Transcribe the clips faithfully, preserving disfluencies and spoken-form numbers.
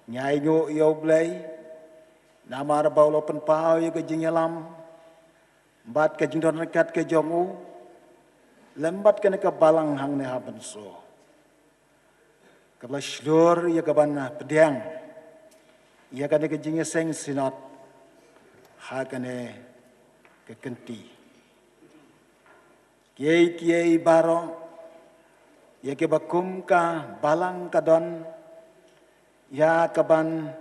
Ngi ainguh ïa U Blei namar ba u la pynpaw ïa ka jingïalam bad ka jingdon ryngkat ka jong u lem bad kane ka balang hangne ha Mynso, kaba la shlur ïa ka ban pdiang ïa kane ka jingïaseng Synod ha kane ka kynti. Kiei kiei baroh ïa kiba kum ka balang ka don ïa ka ban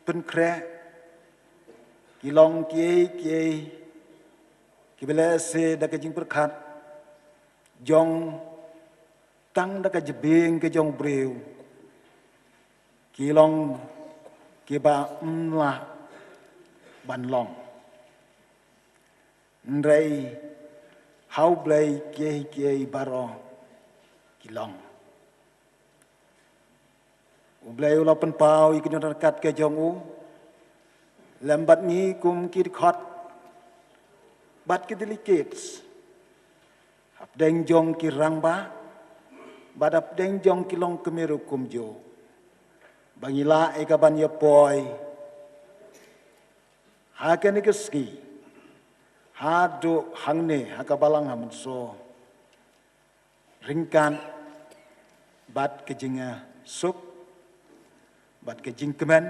pynkhreh, ki long kiei kiei kiba lehse da ka jingpyrkhat jong tang da ka jabieng ka jong u briew, ki long kiba ym lah ban long. Hynrei ha U Blei kiei kiei baroh ki long. U Blei u la pynpaw ïa ki nongryngkat ka jong u lem bad ngi kum ki dkhot bad ki delegates, hapdeng jong ki rangbah bad hapdeng jong ki longkmie ruh kumjuh, ba ngi lah ïa ka ban ïa poi ha kane ka sngi haduh hangne ha ka balang ha Mynso ryngkat bad ka jingsuk bad ka jingkmen,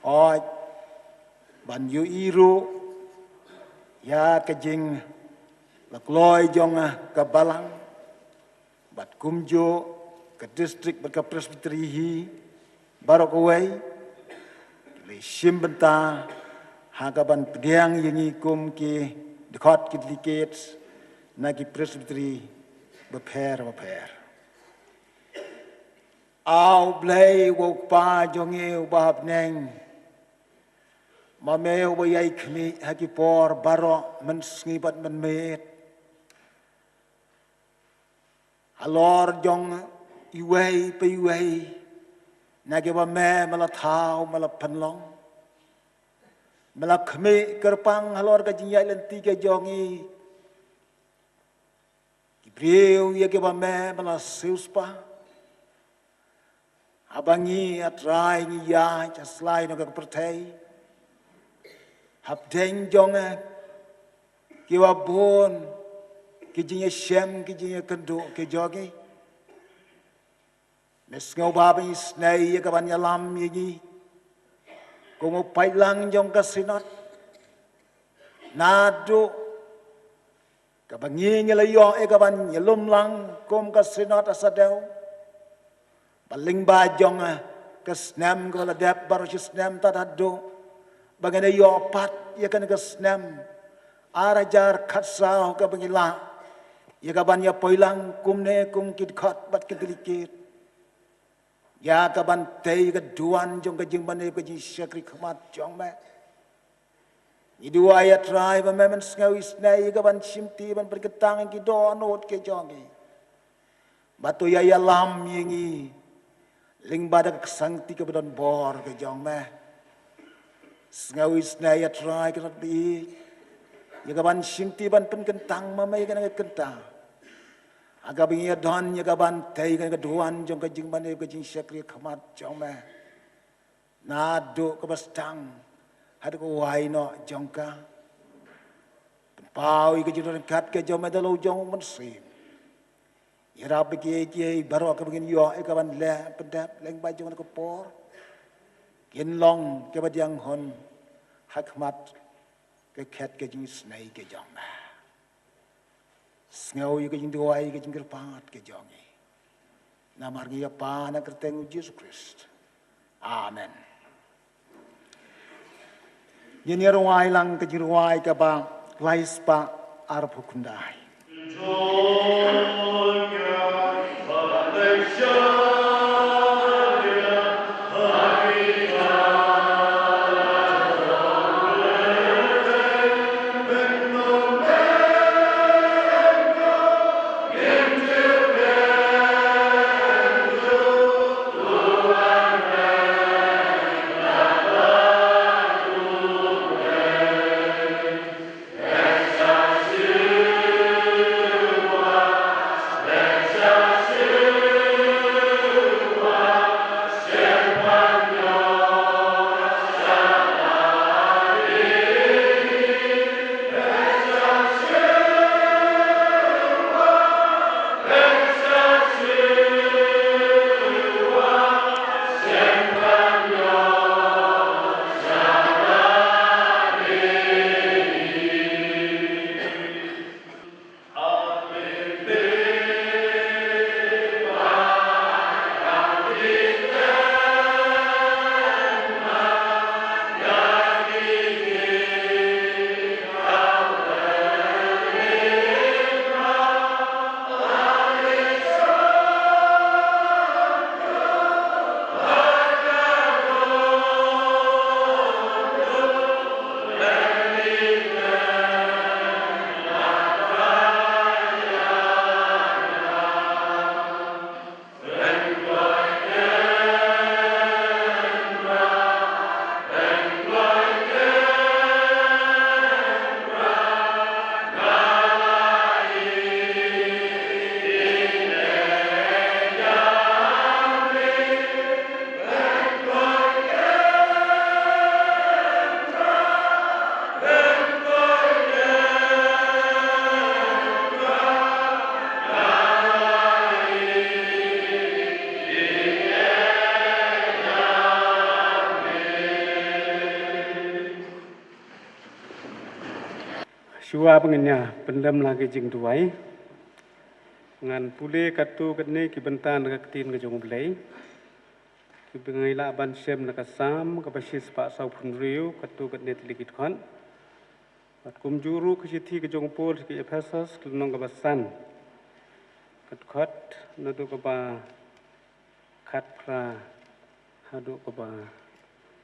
hooid ban ïohi ruh ïa ka jinglakloi jong ka balang bad kumjuh ka district bad ka presbytery hi baroh kawei, ki la shim bynta ha ka ban pdiang ïa ngi kum ki dkhot, ki delegates na ki presbytery bapher bapher. A U Blei uba U Kpa jong ngi uba ha bneng, ma me uba ïai khmih ha ki por baroh, mynsngi bad mynmiet, halor jong iwei pa iwei na kiba me, me la thaw, me la pynlong, me la khmih kyrpang halor ka jingïaid lynti ka jong ngi. Ki briew ïa kiba me, me la siewspah. Haba ngi, A Trai, ngi ïaid sha slai jong ka pyrthei, hapdeng jong kiba bun ki jingïashem, ki jingïakynduh ki jong ngi, me sngewbha ban isynei ïa ka ban ïalam ïa ngi kum u paidlang jong ka Synod. Naduh kaba ngi, ngi la ïoh ïa ka ban ïalum lang kum ka Synod ha Sadew, ba lyngba jong ka snem kaba la dep baroh shi snem, tad haduh ba ngin ïoh pat ïa kane ka snem ar hajar khatsaw, kaba ngi lah ïa ka ban ïa poi lang kumne kum ki dkhot bad ki delegate ïa ka ban tei ka duwan jong ka jingmane, ka jingshakri khmat jong me. Ngi duwai, A Trai, ba me men sngew isynei ïa ka ban shimti ban pynkyntang ïa ki dohnud ki jong ngi, ba to ïa ïalam ïa ngi lyngba da ka ksangti kaba don bor ka jong me. Sngew isynei, A Trai, ka rat bi ïa ka ban shimti ban pynkyntang ma me ïa kane ka kynta, ha kaba ngi ïa don ïa ka ban tei ïa kane ka duwan jong ka jingmane, ka jingshakri khmat jong me, naduh kaba sdang haduh ka wai noh jong ka. Pynpaw ïa ka jingdon ryngkat ka jong me da la u jong u Mynsiem. Ïarap ba kiei kiei baroh kaba ngin ïoh ïa ka ban leh pyndep lyngba jong kane ka por, kin long kaba diang hun ha khmat ka khet ka jingisynei ka jong me. Sngew ïa ka jingduwai, ka jingkyrpad ka jong ngi, namar ngi ïa pan ha ka kyrteng u Jisu Khrist. Amen. Ngin ïa rwai lang ka jingrwai kaba lai spah arphew khyndai. Shuwa ba ngin ïa pyndem la ki jingduwai, ngan pule katto katne ki bynta na ka ktien ka jong U Blei, kiba ngi lah ban shem na ka Salm kaba shispah sawphew hynriew, katto katne tylli ki dkhot. Bad kumjuh ruh ka shithi ka jong u Paul sha ki Ephesos, ka lynnong kaba san, ka dkhot naduh kaba khatphra haduh kaba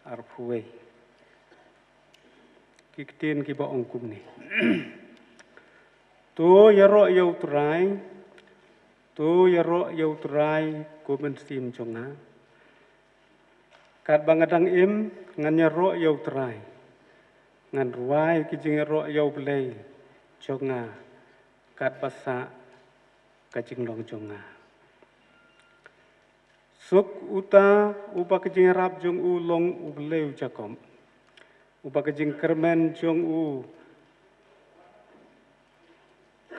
arphew wei. Ki ktien kiba ong kumne. To ïaroh ïa U Trai, to ïaroh ïa U Trai ko mynsiem jong nga. Katba nga dang im ngan ïaroh ïa U Trai, ngan rwai ki jingïaroh ïa U Blei jong nga katba sah ka jinglong jong nga. Suk uta uba ka jingïarap jong u long U Blei u Jakob, uba ka jingkyrmen jong u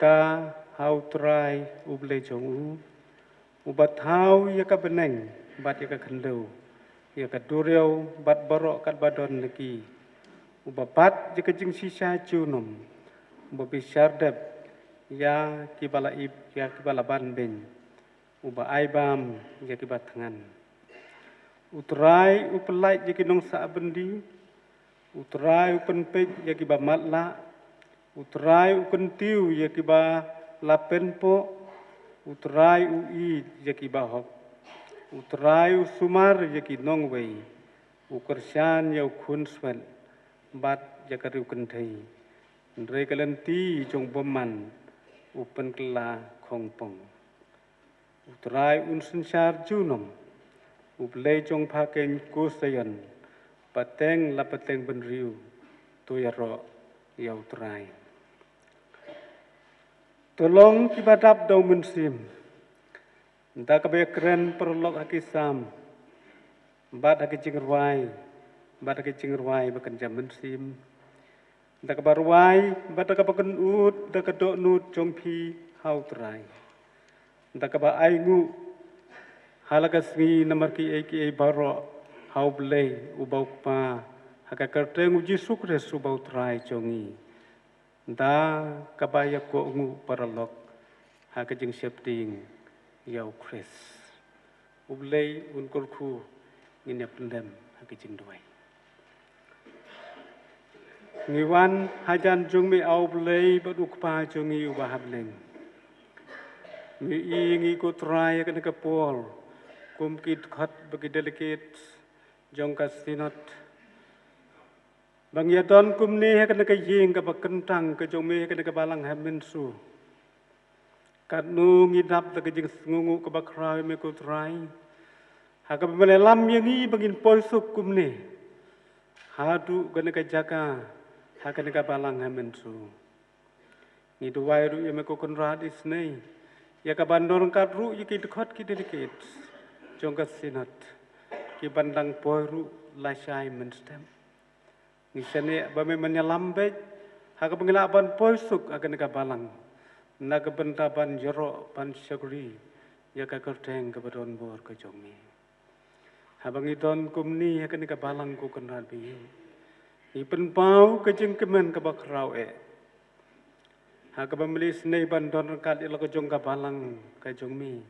ka ha U Trai U Blei jong u, uba thaw ïa ka bneng bad ïa ka khyndew, ïa ka duriaw bad baroh katba don ha ki, uba bat ïa ka jingshisha junom, uba bishar dep ïa kiba la ip, ïa kiba la ban beiñ, uba ai bam ïa kiba thngan. U Trai u pyllait ïa ki nongsah byndi, U Trai u pynpeit ïa kiba matlah, U Trai u kyntiew ïa kiba la pynpoh, U Trai u ïeit ïa kiba hok, U Trai u sumar ïa ki nongwei, u kyrshan ïa u khunswet bad ïa ka riewkynthei. Hynrei ka lynti jong u bymman u pynkylla khongpong. U Trai un synshar junom, U Blei jong pha keiñ ko Sion, pateng la pateng bynriew, to ïaroh ïa U Trai. To long kiba dap da u mynsiem, da kaba ïakren paralok ha ki Salm, bad ha ki jingrwai, bad ha ki jingrwai ba kynja mynsiem. Da kaba rwai bad da kaba kynud da ka dohnud jong phi ha U Trai, da kaba ainguh ha la ka sngi namar kiei kiei baroh ha U Blei uba U Kpa, ha ka kyrteng U Jisu Khrist uba U Trai jong ngi. Da kaba ïakohnguh paralok ha ka jingsheptieng ïa U Khrist. U Blei un kyrkhu. Ngin ïa pyndem ha ka jingduwai. Ngi wan hajan jong me, A U Blei bad U Kpa jong ngi uba ha bneng. Ngi ïohi ïa ngi ko Trai ha kane ka por kum ki dkhot bad ki delegate jong ka Synod, ba ngi ïa don kumne ha kane ka ïing kaba kyntang ka jong me, ha kane ka balang ha Mynso. Katno ngi dap da ka jingsngewnguh kaba khraw ïa me ko Trai, ha kaba me la ïalam ïa ngi ba ngin poi suk kumne haduh kane ka jaka, ha kane ka balang ha Mynso. Ngi duwai ruh ïa me ko Kynrad isynei ïa ka ban don ryngkat ruh ïa ki dkhot ki delegate jong ka Synod, ki ban dang poi ruh lashai mynstep. Ngi shaniah ba me men ïalam beit ha kaba ngi lah ban poi suk ha kane ka balang, na ka bynta ban ïaroh ban shakri ïa ka kyrteng kaba don bor ka jong me. Haba ngi don kumne ha kane ka balang ko Kynrad ba ïeit, ngi pynpaw ka jingkmen kaba khraw eh ha kaba me la isynei ban don ryngkat ïa la ka jong ka balang ka jong me,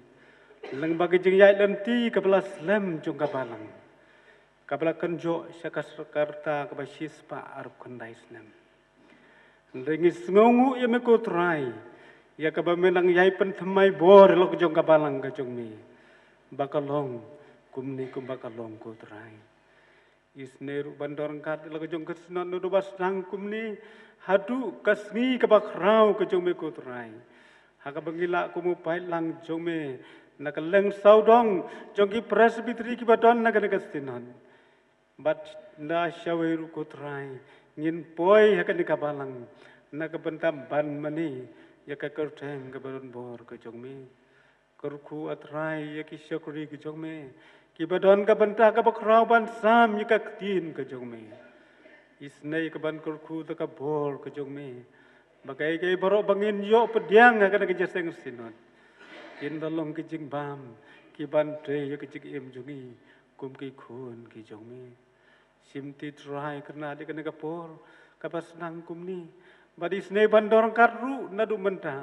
lyngba ka jingïaid lynti kaba la slem jong ka balang, kaba la kynjoh sha ka syrkarta kaba shispah arphew khyndai snem. Hynrei ngi sngewnguh ïa me ko Trai ïa kaba me nang ïai pynthymmai bor ïa la ka jong ka balang ka jong me, ba ka long kumne kumba ka long ko Trai. Isynei ruh ban don ryngkat ïa la ka jong ka Synod naduh ba sdang kumne haduh ka sngi kaba khraw ka jong me ko Trai, ha kaba ngi lah kum u paidlang jong me na ka lyngsawdong jong ki Presbytery kiba don na kane ka Synod. Bad na shawei ruh ko Trai, ngin poi ha kane ka balang na ka bynta ban mane ïa ka kyrteng kaba don bor ka jong me. Kyrkhu A Trai ïa ki shakri ki jong me kiba don ka bynta kaba khraw ban sam ïa ka ktien ka jong me. Isynei ka ban kyrkhu da ka bor ka jong me, ba kaei kaei baroh ba ngin ïoh pdiang ha kane ka jingïaseng Synod, kin da long ka jingbam ki ban trei ïa ka jingim jong ngi kum ki khun ki jong me. Shim ti Trai Kynrad ïa kane ka por kaba sdang kumne, Bad isynei ban don ryngkat ruh naduh mynta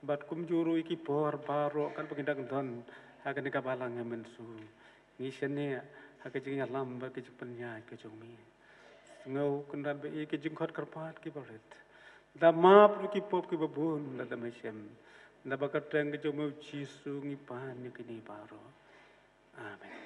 bad kumjuh ruh ïa ki por baroh katba ngin dang don ha kane ka balang mynshwa. Ngi shaniah ha ka jingïalam bad ka jingpynïaid ka jong me. Sngew Kynrad ba ïa ka jingkhot kyrpad kiba rit, da map ruh ki pop kiba bun lada me shem. Naba ka kyrteng ka jong me Jisu ngi pan ïa kine baroh. Amen.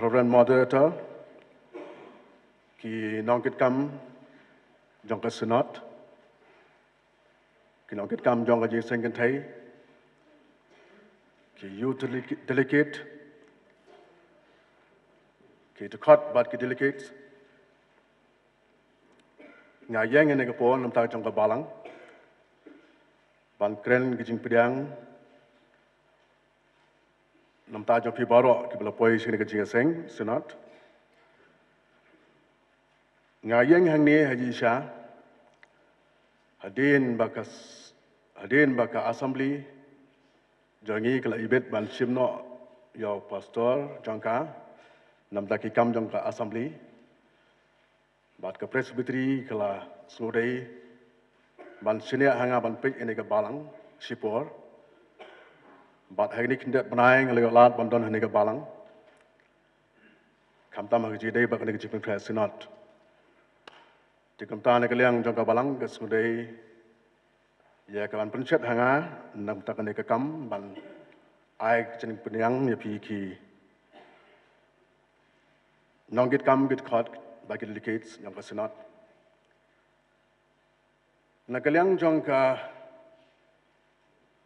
Reverend Moderator, ki nongkitkam jong ka Synod, ki nongkitkam jong ka Jingïaseng Kynthei, ki youth dele-, delegate, ki dkhot bad ki delegates, nga ïeng ïa kane ka por namar jong ka balang ban kren ka jingpdiang namar jong phi baroh kiba la poi sha kane ka Jingïaseng Synod. Nga ïeng hangne ha jingshisha hadien ba ka s-, hadien ba ka Assembly jong ngi ka la ibit ban shim noh ïa u pastor jong ka namar ki kam jong ka Assembly. Bad ka Presbytery ka la sngewdei ban shaniah ha nga ban peit ïa kane ka balang shipor. Bad ha kine ki khyndiat bnai nga la ïoh lad ban don ha kane ka balang, khamtam ha ka jingïadei bad kane ka jingpynkhreh Synod. Te kumta na ka liang jong ka balang ka sngewdei ïa ka ban pynshet ha nga namar kane ka kam ban ai ka jingpynïaid ïa phi ki nongkitkam, ki dkhot bad ki delegates jong ka Synod. Na ka liang jong ka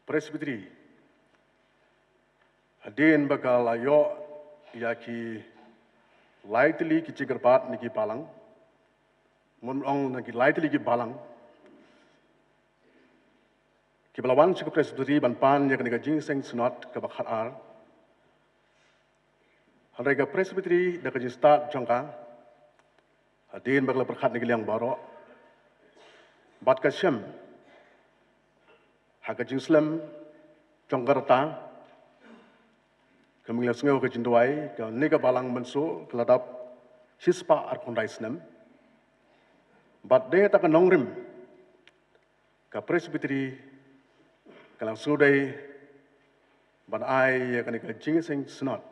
Presbytery, hadien ba ka la ïoh ïa ki lai tylli ki jingkyrpad na ki balang, mon ong na ki lai tylli ki balang kiba la wan sha ka Presbytery ban pan ïa kane ka Jingïaseng Synod kaba khatar. Hynrei ka Presbytery da ka jingstad jong ka, hadien ba ka la pyrkhat na ki liang baroh bad ka shem ha ka jingslem jong ka rta, ka mih la sngew ka jingduwai, kane ka balang mynshwa ka la dap shispah arphew khyndai snem. Bad dei kata ka nongrim ka Presbytery ka la sngewdei ban ai ïa kane ka Jingïaseng Synod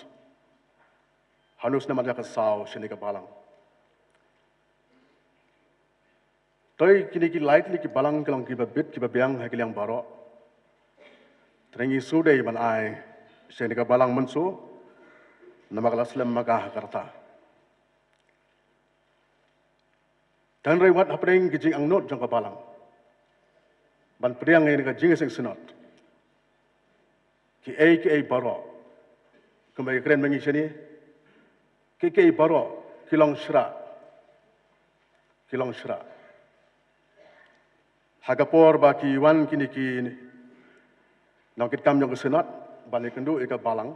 ha u snem ar hajar khatsaw sha kane ka balang. Te kine ki lai tylli ki balang ki long kiba bit kiba biang ha ki liang baroh. Te ngi sngewdei ban ai sha kane ka balang mynshwa namar ka la slem ma ka ha ka rta. Hynrei wat hapdeng ki jingangnud jong ka balang ban pdiang ïa kane ka Jingïaseng Synod, kiei kiei baroh kumba ïakren ma ngi shane, kiei kiei baroh ki long shrah, ki long shrah. Ha ka por ba ki wan kine ki nongkitkam jong ka Synod ban ïakynduh ïa ka Balang.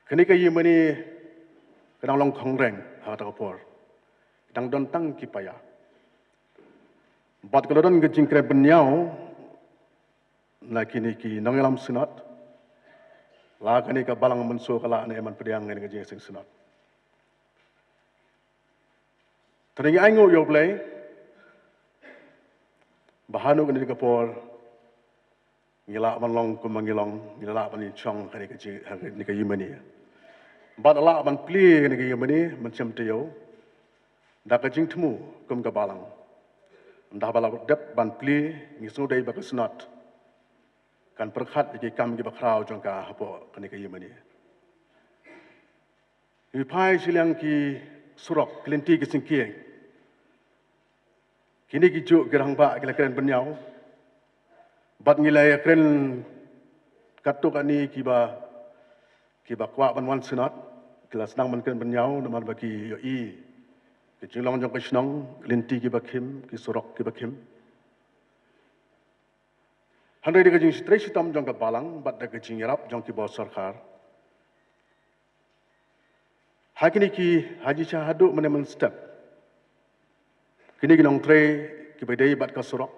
Kane ka ïingmane ka dang long khongdeng ha kata ka por, dang don tang ki paia. Bad ka la don ka jingkren bynñiaw na kine ki nongïalam Synod, la kane ka Balang Mynsngew ka lah ne em ban pdiang ïa kane ka jingïaseng Synod. Te ngi ainguh ïa U Blei ba ha kane ka por ngi lah ban long kumba ngi long, ngi lah ban ïashong ha kane ka jing, ha kane ka ïingmane. Bad lah ban plie kane ka ïingmane mynshem taïew da ka jingthmu kum ka Balang. Ynda ba la dep ban plie, ngi sngewdei ba ka Synod kan pyrkhat ïa ki kam kiba khraw jong ka hapoh kane ka ïingmane. Ngi phai shiliang ki surok, ki lynti ki syngkien. Kine ki juh ki rangbah ki la kren bynñiaw. Bad ngi la ïakren katto katne kiba, kiba kwah ban wan Synod, ki la sdang ban kren bynñiaw namar ba ki ïohi ka jinglong jong ka shnong, ki lynti kiba khim, ki surok kiba khim. Hynrei da ka jingtrei shitom jong ka Balang bad da ka jingïarap jong ki bor sorkar, ha kine ki, ha jingshisha haduh mynne mynstep, kine ki nongtrei kiba dei bad ka surok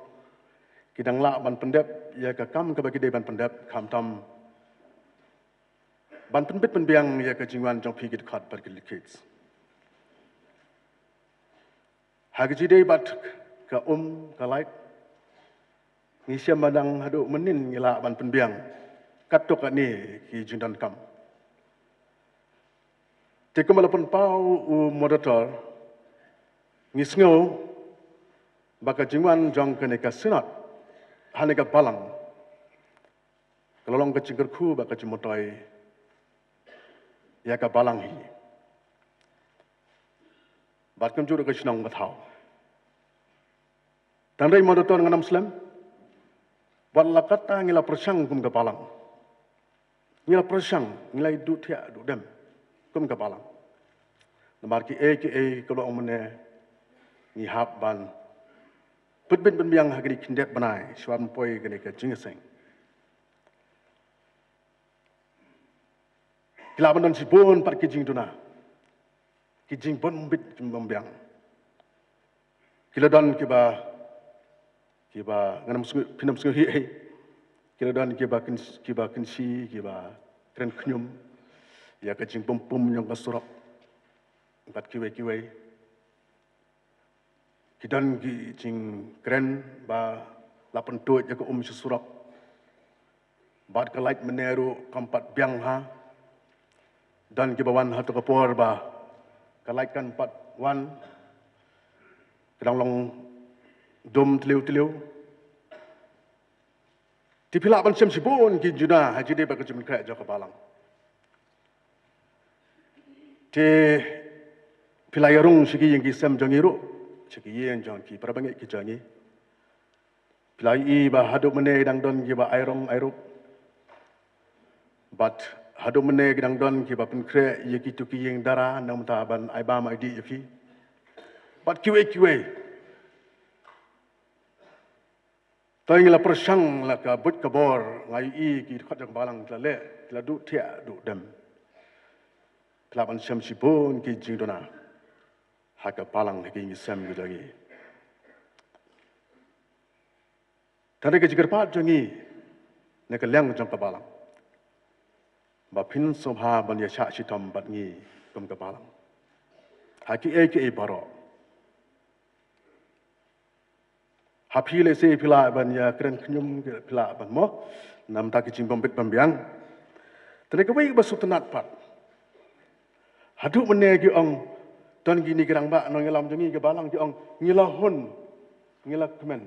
ki dang lah ban pyndep ïa ka kam kaba ki dei ban pyndep, khamtam ban pynbit pynbiang ïa ka jingwan jong phi ki dkhot bad ki dkhot. Ha ka jingdei bad ka um ka lait, ngi shem ba dang haduh mynnin ngi lah ban pynbiang katto katne ki jingdonkam. Te kumba la pynpaw u Moderator, ngi sngew ba ka jingwan jong kane ka Synod ha kane ka Balang ka la long ka jingkyrkhu bad ka jingmyntoi ïa ka Balang hi bad kumjuh ruh ka shnong ka thaw. Tang dei Moderator, ngan ym slem, wat la katta ngi la pyrshang kum ka Balang, ngi la pyrshang, ngi la duh thiah duh dem kum ka Balang. Namar kiei kiei ka long mynne ngi hap ban pynbit pynbiang ha kine ki khyndiat bnai shuwa ban poi kane ka jingïaseng. Ki lah ban don shibun pat ki jingduna, ki jingbit ki jingbymbiang. Ki la don kiba, kiba ngan ym sngew, phin ym sngew hi ei. Ki la don kiba kyn, kiba kynshi, kiba kren khñium ïa ka jingbym pum jong ka surok bad kiwei kiwei. Ki don ki jingkren ba la pyntuid ïa ka um sha surok bad ka lait mynne ruh kam pat biang ha. Don kiba wan ha kato ka por ba ka lait kam pat wan, ka dang long dum tliw tliw. Te phi lah ban shem shibun ki jingduna ha kaba ïadei bad ka jingpynkhreh jong ka Balang. Te phi la ïarung sha ki ïing ki sem jong ngi ruh, sha ki ïing jong ki parabangeit ki jong ngi. Phi la ïohi ba haduh mynne dang don kiba ai rong ai rup, bad haduh mynne ki dang don kiba pynkhreh ïa kito ki ïing dara namar ban ai bam ai dih ïa phi bad kiwei kiwei. Te ngi la pyrshang la ka buit ka bor, nga ïohi ki dkhot jong ka Balang ki la leh, ki la duh thiah duh dem. Phi lah ban shem shibun ki jingduna ha ka Balang, ha ki ïing ki sem ki jong ngi. Tang dei ka jingkyrpad jong ngi na ka liang jong ka Balang ba phin sngewbha ban ïashah shitom bad ngi kum ka Balang ha kiei kiei baroh. Ha phi lehse phi lah ban ïakren khñium, phi lah ban mo namar ki jingbym bit bym biang. Te kawei kaba sngewtynnat pat, haduh mynne ki ong, don kine ki rangbah nongïalam jong ngi ka Balang ki ong, ngi la hun, ngi la kmen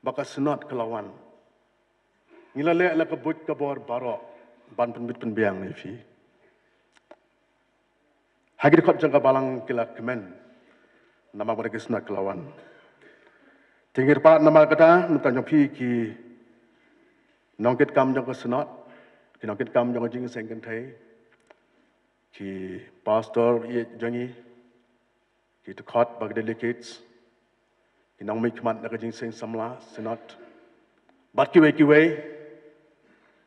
ba ka Synod ka la wan. Ngi la leh la ka buit ka bor baroh ban pynbit pynbiang ïa phi. Ha ki dkhot jong ka Balang ki la kmen namar ba ka Synod ka la wan. Te ngi kyrpad namar kata, namar jong phi ki nongkitkam jong ka Synod, ki nongkitkam jong ka jingïaseng kynthei, ki pastor ïeit jong ngi, ki dkhot bad ki delegates, ki nongmihkhmat na ka jingïaseng samla Synod, bad kiwei kiwei,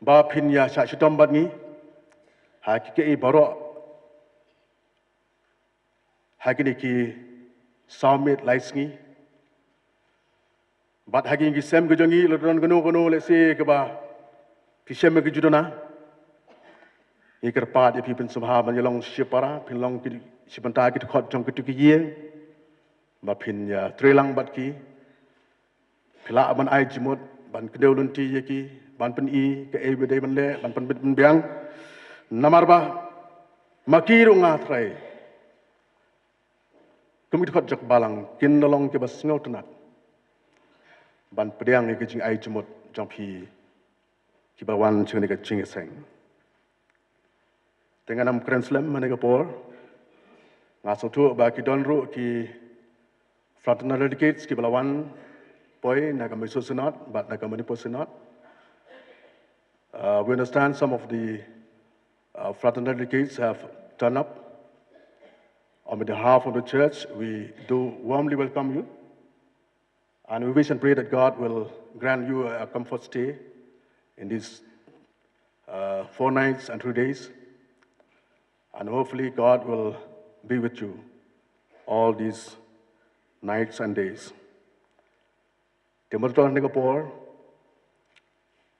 ba phin ïa shah shitom bad ngi ha ki, ki ei baroh ha kine ki saw miet lai sngi. Bad ha ki, ki sem ki jong ngi, lada don kano kano lehse kaba phi shem ki judona, ngi kyrpad ïa phi, pynsngewbha ban ïa long shipara, phin long ki, shibynta ki dkhot jong kito ki ïing, ba phin ïa trei lang bad ki. Phi lah ban ai jingmut, ban kdew lynti ïa ki, ban pyni kaei ba dei ban leh, ban pynbit pynbiang. Namar ba ma ki ruh nga trai, kum ki dkhot jong ka balang, kin da long kiba sngewtynnat ban pdiang ïa ka jingai jingmut jong phi kiba wan sha kane ka jingïaseng. Te ngan ym kren slem ha kane ka por. Nga sngewthuh ba ki don ruh ki fraternal delegates kiba la wan poi na ka Mysore Synod bad na ka Manipur Synod. Uh, we understand some of the uh, fraternal delegates have turned up. On behalf of the church, we do warmly welcome you. And we wish and pray that God will grant you a comfort stay in these uh, four nights and three days. And hopefully, God will be with you all these nights and days. Te mynta ha kane ka por,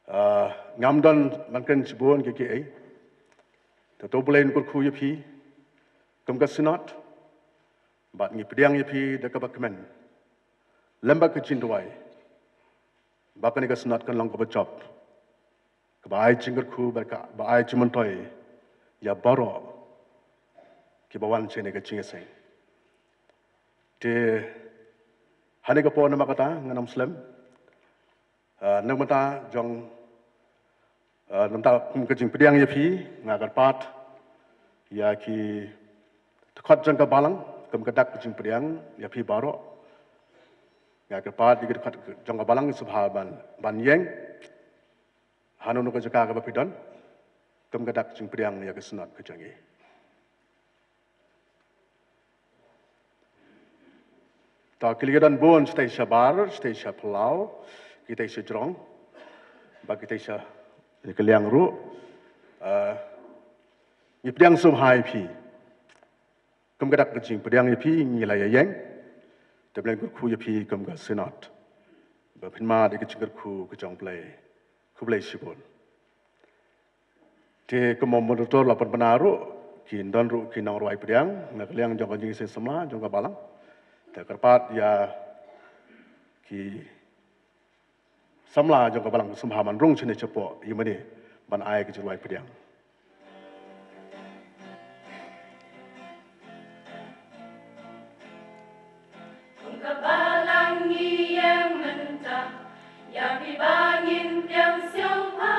uh, ngam don ban kren shibun kiei kiei. Te to U Blei un kyrkhu ïa phi kum ka Synod, bad ngi pdiang ïa phi da kaba kmen lem bad ka jingduwai ba kane ka Synod kan long kaba jop, kaba ai jingkyrkhu bad kaba ai jingmyntoi ïa baroh kiba wan sha kane ka jingïaseng. Te ha kane ka por namar kata ngan ym slem. Uh, na ka bynta jong, uh, na ka bynta kum ka jingpdiang ïa phi, nga kyrpad ïa ki dkhot jong ka balang kum ka dak ka jingpdiang ïa phi baroh. Nga kyrpad ïa ki dkhot jong ka balang sngewbha ban, ban ïeng hano hano ka jaka kaba phi don kum ka dak ka jingpdiang ïa ka Synod ka jong ngi. Ta ki la don bun, shatei shabar, shatei sha phyllaw, kitei sha jrong, bad kitei sha ka liang ruh. Ah, ngi pdiang sngewbha ïa phi. Kum ka dak ka jingpdiang ïa phi ngi la ïa ïeng. Te Blei un kyrkhu ïa phi kum ka Synod ba phin mad ïa ka jingkyrkhu ka jong U Blei. Khublei shibun. Te kum u moderator la pynbna ruh, kin don ruh ki nongrwai pdiang na ka liang jong ka Jingïaseng Samla jong ka balang. Te kyrpad ïa ki samla jong ka balang sngewbha ban rung shane shapoh ïa mane ban ai ka jingrwai pdiang. Kum ka balang ngi ïeng mynta ïa phi ba ngin pdiang sngewbha.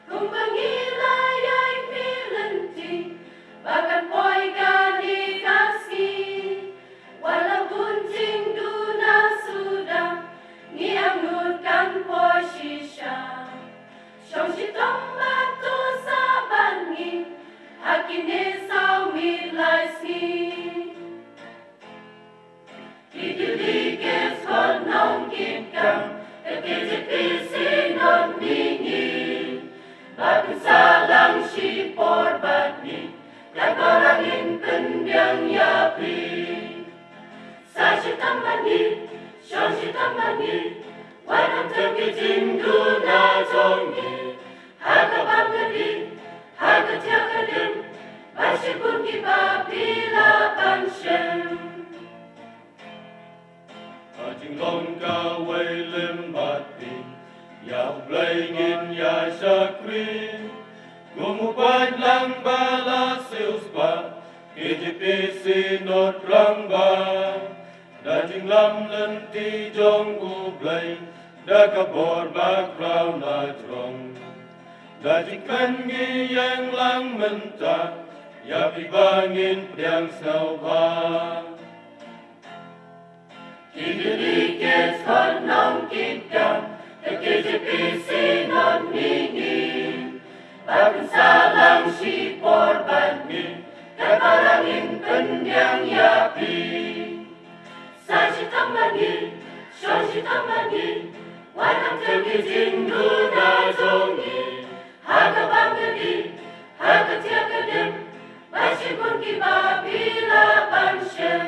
Kumba ngi la ïaid mih lynti ba kan poi kane ka sngi. Wat la bun jingduna suda ngi angnud kan poi shisha. Shong shitom bad to sah bad ngi ha kine saw miet lai sngi. Ki dei ki dkhot nongkitkam ka K J P Synod mihngi. Ba kin sah lang shipor bad ngi, katba la ngin pynbiang ïa phi. Sah shitom bad ngi, shong shitom bad ngi, wat nym tem ki jingduna jong ngi. Ha ka bam ka dih, ha ka thiah ka dim, ba shibun kiba phi lah ban shem. Ha jinglong kawei lem bad phi, ïa U Blei ngin ïa shakri. Kum u paidlang ba la siewspah, K J P Synod rangbah. Da jinglam lynti jong U Blei, da ka bor bakhraw la jrong. Da jingkmen ngi ïeng lang mynta, ïa phi ba ngin pdiang sngewbha. Ki dei ki dkhot nongkitkam ka K J P Synod mihngi. Ba kin sah lang shipor bad ngi, katba la ngin pynbiang ïa phi. Sah shitom bad ngi, shong shitom bad ngi, Wat nang tem ïa ki jingduna jong ngi ha ka bam ka dih, ha ka thiah ka dip, bad shibun kiba phi lah ban shem.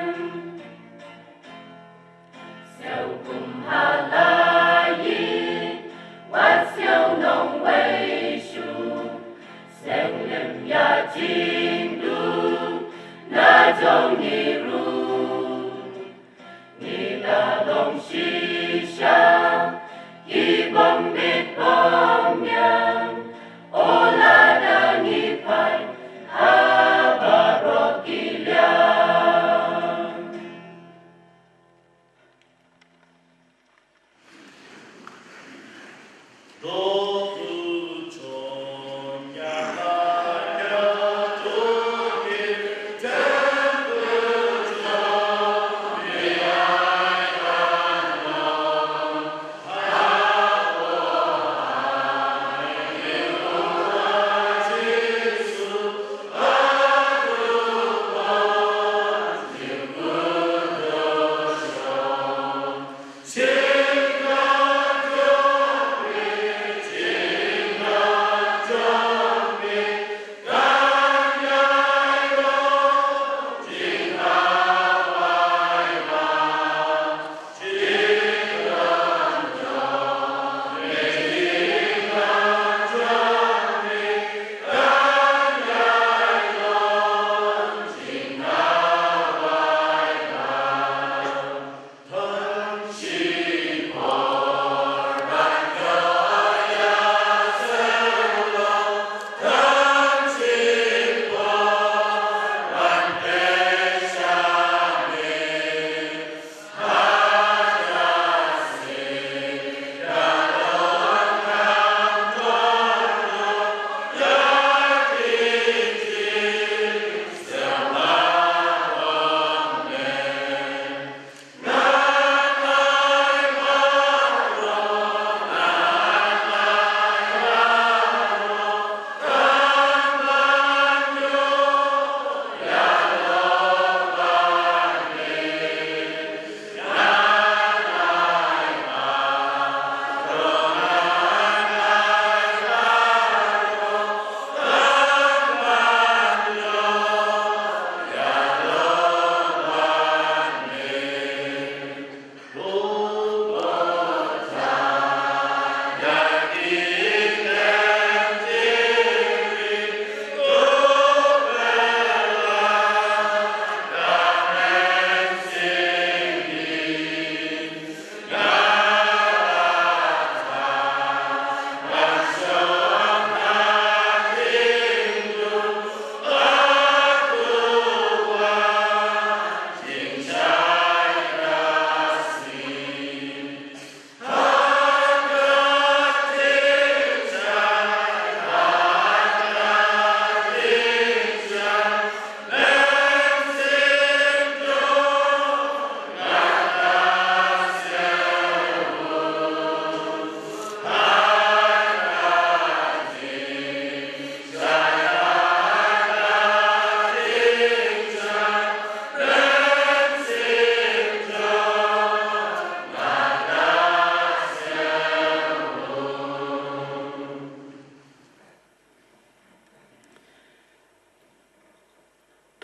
Siew kum ha la ïing, wat siew nongwei shuh. Seng lem ïa jingduna jong ngi ruh. Ngi la long shisha ki bym bit bym biang. O lada ngi phai ha baroh ki liang.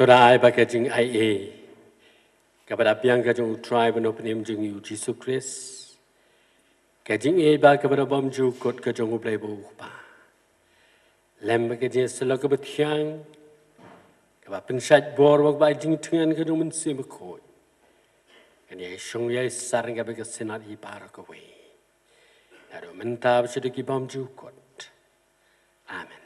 To da ai ba ka jingaiei kaba da biang ka jong U Trai bad U Nongpynim jong ngi U Jisu Khrist, ka jingaiei ba kaba da bymjukut ka jong U Blei ba U Kpa, lem bad ka jingïasyllok kaba thiang, kaba pynshait bor bad kaba ai jingthngan ka jong U Mynsiem Bakhuid, kan ïai shong ïai sar ïa kaba ka synod hi baroh kawei, naduh mynta bad shaduh ki bymjukut. Amen.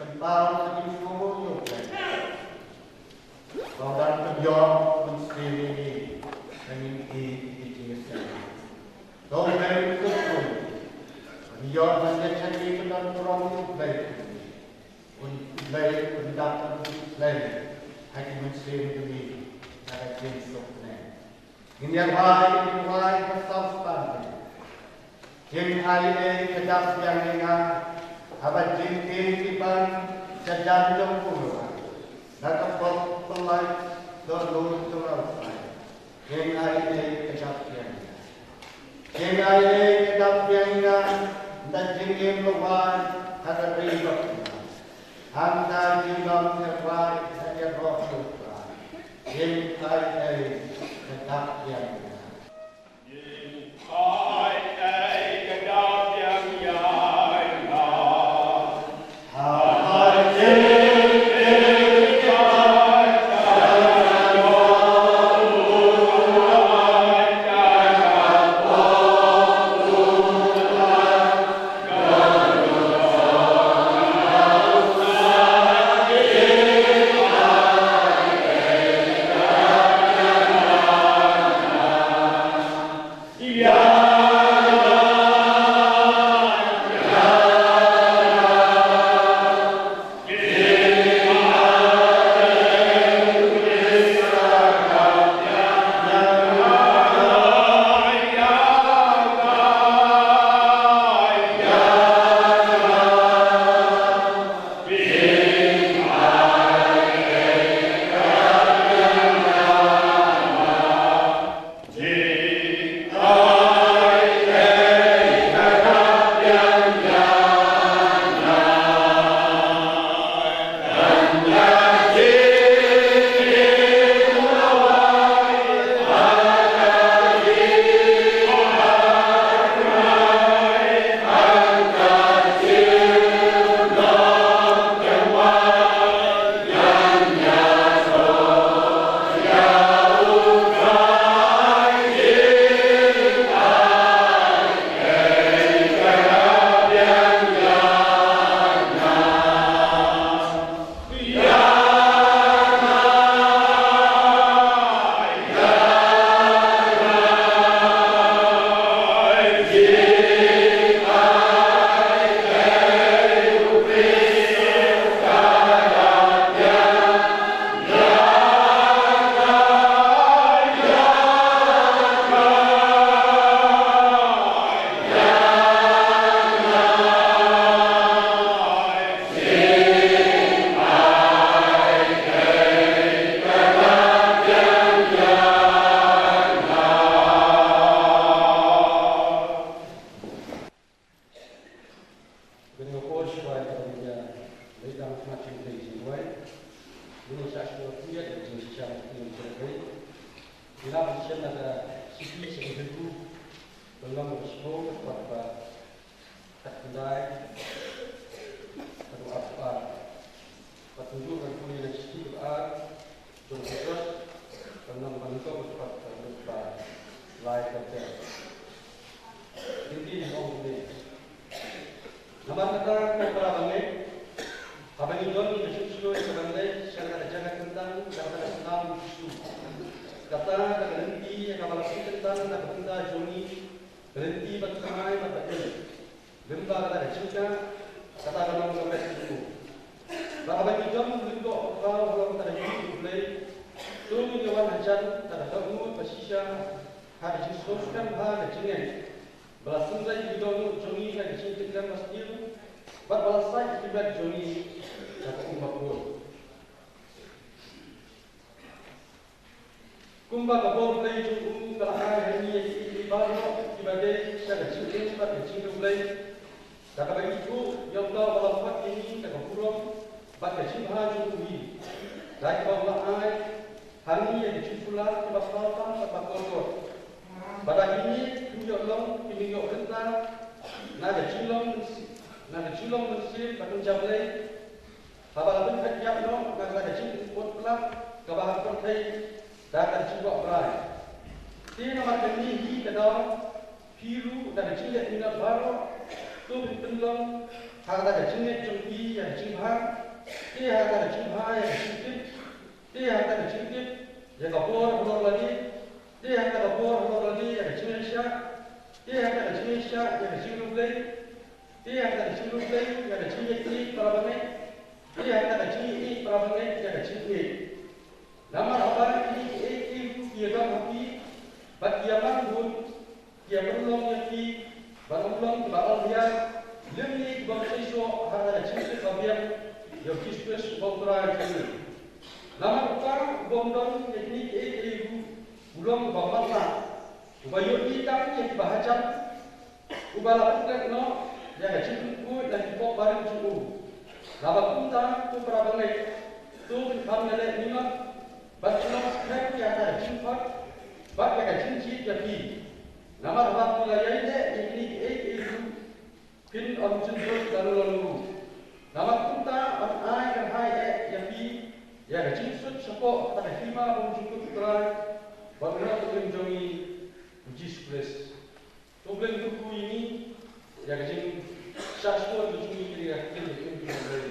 Kynmaw ïa ki jingmut jong U Blei. Ba u dang pynïoh mynsiem ïa ngi, ba ngin ïoh ïa ki jingïaseng. To U Blei un kyrkhu ïa ngi. Ba ngin ïoh ban ïaid sha ki kyndon burom ïa U Blei. Un U Blei un pyndap, un pyndap ha ki mynsiem jong ngi da ka jingsuk ne. Ngin ïa duwai, ngin ïa duwai ba saw spah. Jingai ei ka dap biang ïa nga haba jingkiew ki ban sha jan jong u Blei na ka pop pynlait dohnud jong u Blei. Jingai ei ka dap biang ïa nga. Jingai ei ka dap biang ïa nga da jingim lawei ha ka ri Babilonia. Hangta jingdon ka bai ha ïaroh u Blei. Jingai ei ka dap biang ïa nga. Kane ka por shuwa ïa kaba ngin ïa leit tang ha ka jingduwai, ngin ïa shah shuwa pynïaid ïa ka jingshisha ka jingduwai. Ngi la pynshem na ka shithi sha ki Hebru, ka lynnong kaba shiphew, ka dkhot ba khatkhyndai haduh arphew ar. Bad kumjuh ngan pule na ka shithi kaba ar jong u Petros, ka lynnong ba nyngkong, ka dkhot kaba lai, ka dkhot ba lai. Lynti ong kumne. Namar kata ko para bangeit, haba ngi don ka jingshngaiñ ka ban leit sha kata ka jaka kyntang, kata ka snam u Jisu, kata ka lynti ïa kaba la pynkyntang na ka bynta jong ngi, ka lynti ban thymmai bad ban im. Lyngba kata ka jingkah, kata ka long ka met jong u. Bad haba ngi don lyndoh pyrkhat halor kata ka ïing U Blei, to ngin ïa wan hajan da ka dohnud ba shisha ha ka jingsngewskhem ha ka jingngeit, ba la synreit ïa ki dohnud jong ngi da ka jingtip lem ba sniew, bad ba la sait ïa ki met jong ngi da ka um bakhuid. Kumba ka bor Blei jong u ka la ai ha ngi ïa kiei kiei baroh kiba dei sha ka jingim bad ka jingriewblei, da kaba ithuh ïa uta uba la khot ïa ngi da ka burom bad ka jingbha jong u hi, da kiba u la ai ha ngi ïa ki jingkular kiba paw tam bad ba kordor. Bad da kine kim ïoh long, kim ïoh bynta na ka jinglong myns-, na ka jinglong mynsiem bad kynja Blei, haba la pynphet ïap noh na kata ka jingpynput pla kaba ha pyrthei da ka jingkwah brai. Te namar kane hi ka daw, phi ruh da ka jingleh minot baroh, to phin pynlong ha kata ka jingngeit jong phi ïa ka jingbha, te ha kata ka jingbha ïa ka jingtip, te ha kata ka jingtip ïa ka bor halor lade, te ha kata ka bor halor lade ïa ka jingïaishah, te ha kata ka jingïaishah ïa ka jingriewblei, te ha kata ka jingriewblei ïa ka jingïeit para bangeit, te ha kata ka jingïeit para bangeit ïa ka jingïeit. Namar haba kine kiei kiei ruh ki ïadon ha phi bad ki ïamang bun, ki ïapynlong ïa phi ban ym long kiba ol hiar lymne kiba ym seisoh ha ka jingtip ba biang ïa u Jisu Khrist uba U Trai jong ngi. Namar uta u bym don ïa kine kiei kiei ruh, u long uba matlah, uba ïohi tang ïa kiba hajan, uba la pynkhreh noh ïa ka jingpynkuid na ki pop barit jong u. Naba kumta, ko para bangeit, to pynkham ïaleh minot bad pynlong skhem ïa ka jingkhot bad ïa ka jingjied ïa phi. Namar haba phi la ïai leh ïa kine kiei kiei ruh, phin ym jynjur da lano lano ruh. Namar kumta yn ai kyrhai eh ïa phi ïa ka jingsuk shapoh kata ka hima bymjukut U Trai bad U Nongpynim jong ngi, U Jisu Khrist. To U Blei un kyrkhu ïa ngi, ïa ka jingshah shuwa jong ngi, ïa ka jingkyrkhu jong U Blei.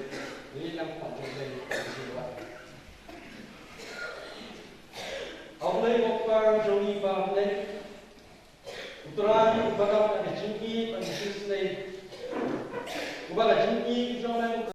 Ngi nang pat jong U Blei, ka jingkyrkhu. A U Blei U Kpa jong ngi ba ha bneng, U Trai uba don ka jingïeit bad ka jingsnei, uba ka jingïeit jong me